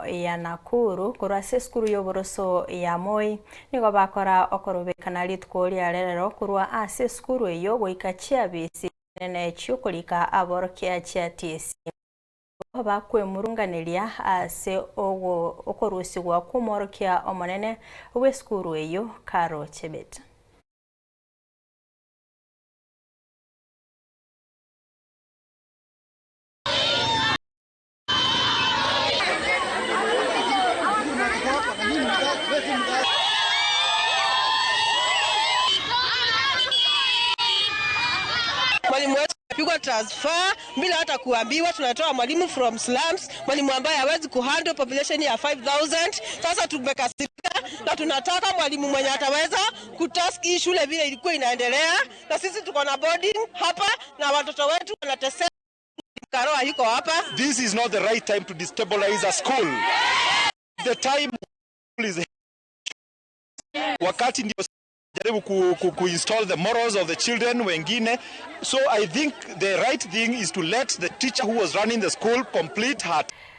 Ya Nakuru korwa ase esukuru ya oboroso ya Moi nigo bakora okorobekana rituko ria rerero korwa ase esukuru eyio goika chiabisi nene chiokorika aborokia chia TSC bakwemurunganeria ase okorusigwa kw'omworokia omonene bw'esukuru eyio Caro Chebet. Mwalimu wetu amepigwa transfer bila hata kuambiwa. Tunatoa mwalimu from slums, mwalimu ambaye hawezi kuhandle population ya 5000. Sasa tumekasirika na tunataka mwalimu mwenye ataweza kutask hii shule vile ilikuwa inaendelea, na sisi tuko na boarding hapa na watoto wetu wanateseka. Karoa yuko hapa. This is not the right time to destabilize a school. The time is wakati ndio jaribu ku install the morals of the children wengine. So I think the right thing is to let the teacher who was running the school complete her